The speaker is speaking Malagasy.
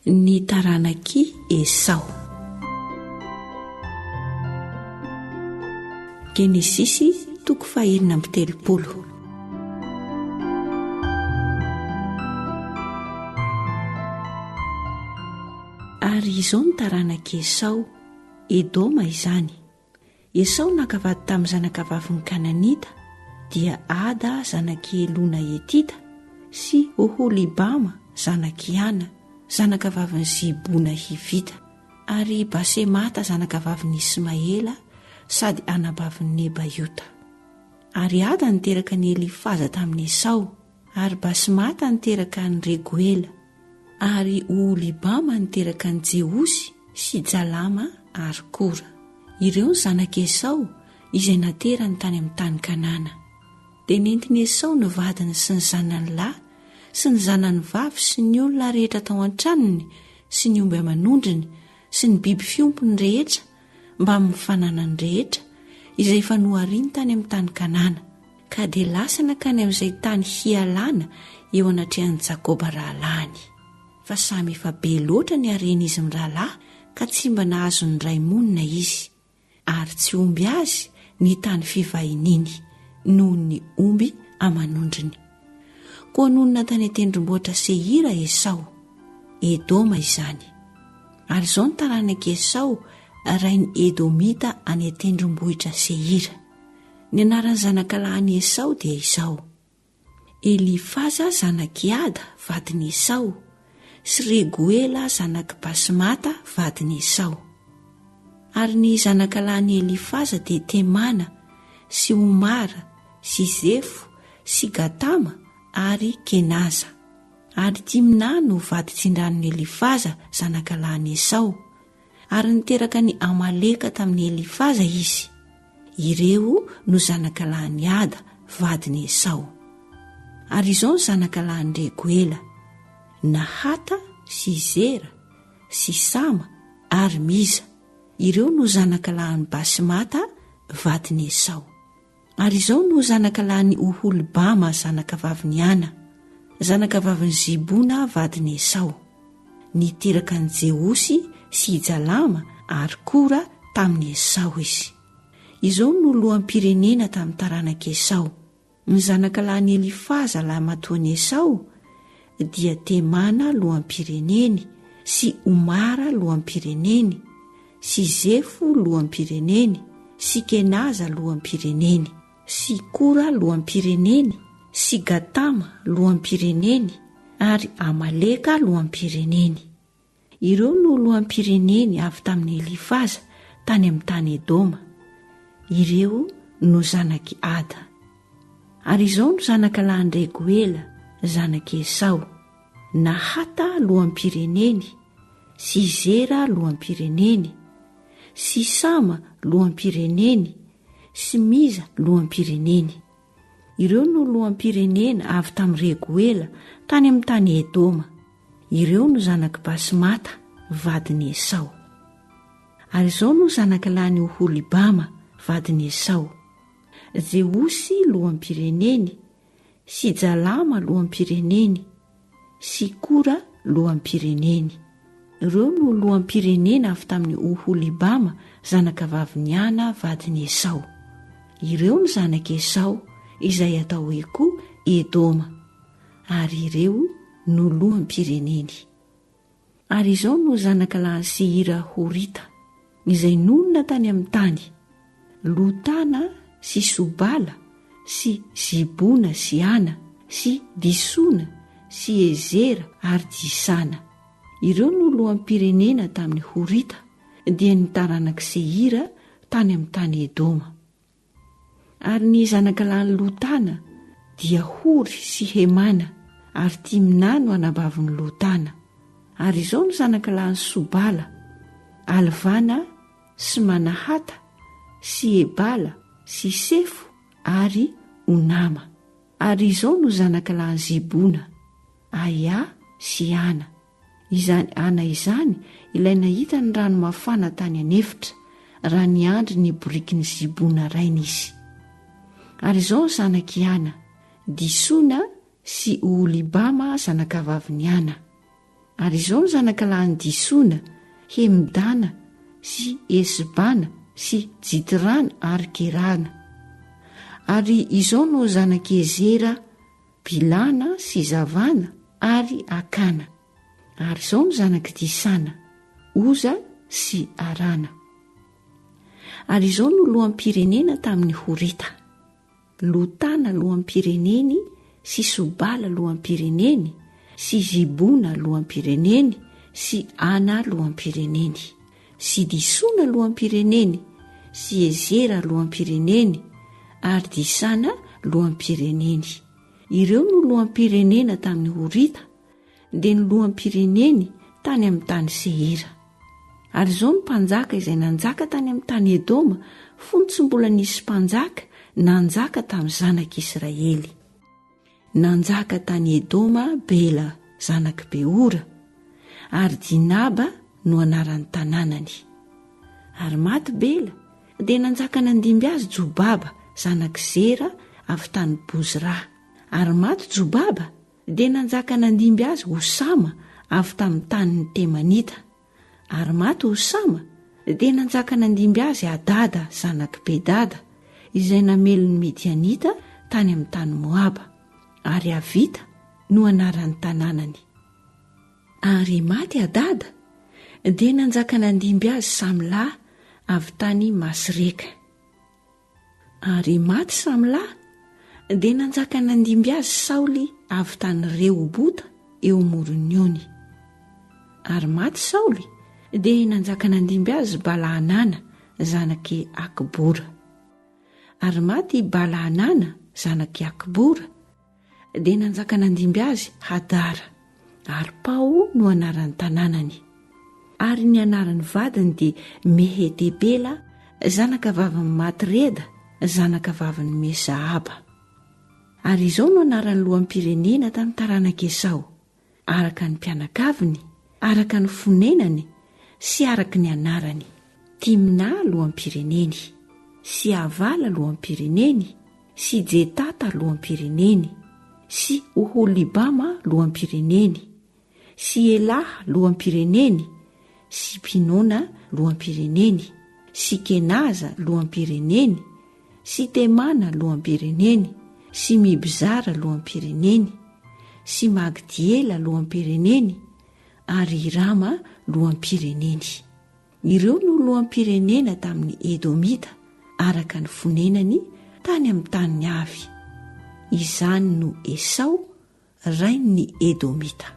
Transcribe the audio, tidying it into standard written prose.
Ny taranak'i Esao. Genesisy toko fahenina amby telopolo. Ary izao ny taranak'i Esao, Edoma izany. Esao naka vady tamin'ny zanakavavin'ny Kananita, dia Ada zanak'i Elona Hetita sy Oholibama zanak'i Ana, zanakavavin'i Zibona Hivita, ary Basemata zanakavavin'i Ismaela sady anabavin'i Nebaiota. Ary Ada niteraka an'i Elifaza tamin'i Esao, ary Basemata niteraka an'i Regoela. Ary Oholibama niteraka an'i Jeosy sy Jalama ary Kora. Ireo ny zanak'i Esao izay naterany tany amin'ny tany Kanana. Dia nentin'i Esao ny vadiny sy ny zanany lahy sy ny zanany vavy sy ny olona rehetra tao an-tranony sy ny omby aman'ondriny sy ny biby fiompiny rehetra mbamin'ny fananany rehetra izay efa nohariny tany amin'ny tany Kanana. Ka dia lasa nankany amin'izay tany hialana eo anatrehan'i Jakoba rahalahiny. Fa samy efa be loatra ny haren'izy mirahalahy ka tsy mba nahazo niray monina izy, ary tsy omby azy ny tany fivahiniany noho ny omby aman'ondriny. Koa nonina tany an-tendrombohitra Seira Esao, Edoma izany. Ary izao ny taranak'i Esao, rain'i Edomita any an-tendrombohitra Seira. Ny anaran'ny zanakalahin'i Esao dia izao, Elifaza zanak'i Ada vadin'i Esao, sy Regoela zanak'i Basmata vadin'i Esao. Ary ny zanakalahin'i Elifaza dia Temana sy Omara sy Zefo sy Gatama ary Kenaza. Ary Timna no vaditsindranon'i Elifaza zanakalahin'i Esao. Ary niteraka an'i Amaleka tamin'i Elifaza izy. Ireo no zanakalahin'i Ada, vadin'i Esao. Ary izao ny zanakalahin'i Regoela, Nahata sy Zera sy Sama ary Miza. Ireo no zanakalahin'i Basemata, vadin'i Esao. Ary izao no zanakalahin'i Oholibama zanakavavin'i Ana, zanakavavin'i Zibona vadin'i Esao. Niteraka an'i Jeosy sy i Jalama ary Kora tamin'i Esao izy. Izao no loham-pirenena tamin'ny taranak'i Esao. Ny zanakalahin'i Elifaza lahimatoan'i Esao dia Temana loham-pireneny sy Omara loham-pireneny sy Zefo loham-pireneny sy Kenaza loham-pireneny sy Kora loham-pireneny sy Gatama loham-pireneny ary Amaleka loham-pireneny. Ireo no loham-pireneny avy tamin'i Elifaza tany amin'ny tany Edoma. Ireo no zanak'i Ada. Ary izao no zanakalahin-dRegoela, zanak'i Esao, Nahata loham-pireneny, sy Zera loham-pireneny, sy Sama loham-pireneny, sy Miza loham-pireneny. Ireo no loham-pirenena avy tamin'i Regoela tany amin'ny tany Edoma. Ireo no zanak'i Basmata, vadin'i Esao. Ary izao no zanakalahin'i Oholibama, vadin'i Esao, Jeosy loham-pireneny, sy Jalama loham-pireneny, sy Kora loham-pireneny. Ireo no loham-pirenena avy tamin'i Oholibama zanakavavin'i Ana vadin'i Esao. Ireo no zanak'i Esao, izay atao hoe koa Edoma, ary ireo no loham-pireneny. Ary izao no zanakalahin'i Seira Horita, izay nonina tany amin'ny tany, Lotana sy Sobala sy Zibona sy Ana sy Disona sy Ezera ary Disana. Ireo no loham-pirenena tamin'ny Horita, dia ny taranak'i Seira tany amin'ny tany Edoma. Ary ny zanakalahin'i Lotana dia Hory sy Hemana, ary Timna no anabavin'i Lotana. Ary izao no zanakalahin'i Sobala, Alvana sy Manahata sy Ebala sy Sefo ary Onama. Ary izao no zanakalahin'i Zibona, Aia sy Ana. Izany Ana izany ilay nahita ny rano mafana tany an'efitra, raha niandry ny borikin'i Zibona rainy izy. Ary izao ny zanak'i Ana, Disona sy Oholibama zanakavavin'i Ana. Ary izao no zanakalahin'i Disona, Hemdana sy Esbana sy Jitrana ary Kerana. Ary izao no zanak'i Ezera, Bilana sy Zavana ary Akana. Ary izao no zanak'i Disana, Oza sy Arana. Ary izao no loham-pirenena tamin'ny Horita. Lotana loham-pireneny sy Sobala loham-pireneny sy Zibona loham-pireneny sy Ana loham-pireneny sy Disona loham-pireneny sy Ezera loham-pireneny ary Disana loham-pireneny. Ireo no loham-pirenena tamin'ny Horita dia ny loham-pireneny tany amin'ny tany Seira. Ary izao ny mpanjaka izay nanjaka tany amin'ny tany Edoma fony tsy mbola nisy mpanjaka nanjaka tamin'ny zanak'Israely. Nanjaka tany Edoma Bela zanak'i Beora, ary Dinaba no anaran'ny tanànany. Ary maty Bela, dia nanjaka nandimby azy Jobaba zanak'i Zera avy tany Bozra. Ary maty Jobaba, Dia nanjaka nandimby azy Hosama avy tamin'ny tanin'ny Temanita. Ary maty Hosama, dia nanjaka nandimby azy Hadada zanak'i Bedada, izay namely ny Midianita tany amin'ny tany Moaba, ary Avita no anaran'ny tanànany. Ary maty Hadada, dia nanjaka nandimby azy Samlà avy tany Masreka. Ary maty Samlà, dia nanjaka nandimby azy Saoly avy tany Rehobota eo amoron'ny ony. Ary maty Saoly, dia nanjaka nandimby azy Bala-Hanana zanak'i Akbora. Ary maty Bala-Hanana zanak'i Akbora, dia nanjaka nandimby azy Hadara, ary Pao no anaran'ny tanànany. Ary ny anaran'ny vadiny dia Mehetebela, zanaka vavin'i Matreda, zanaka vavin'i Mesahaba. Ary izao no anaran'ny loham-pirenena tamin'ny taranak'i Esao, araka ny mpianakaviny, araka ny fonenany sy araka ny anarany, Timna loham-pireneny, sy Avala loham-pireneny, sy Jetata loham-pireneny, sy Oholibama loham-pireneny, sy Elaha loham-pireneny, sy Pinona loham-pireneny, sy Kenaza loham-pireneny, sy Temana loham-pireneny, sy Mibzara loham-pireneny, sy Magdiela loham-pireneny, ary Hirama loham-pireneny. Ireo no loham-pirenena tamin'ny Edomita araka ny fonenany tany amin'ny taniny avy. Izany no Esao, rain'ny Edomita.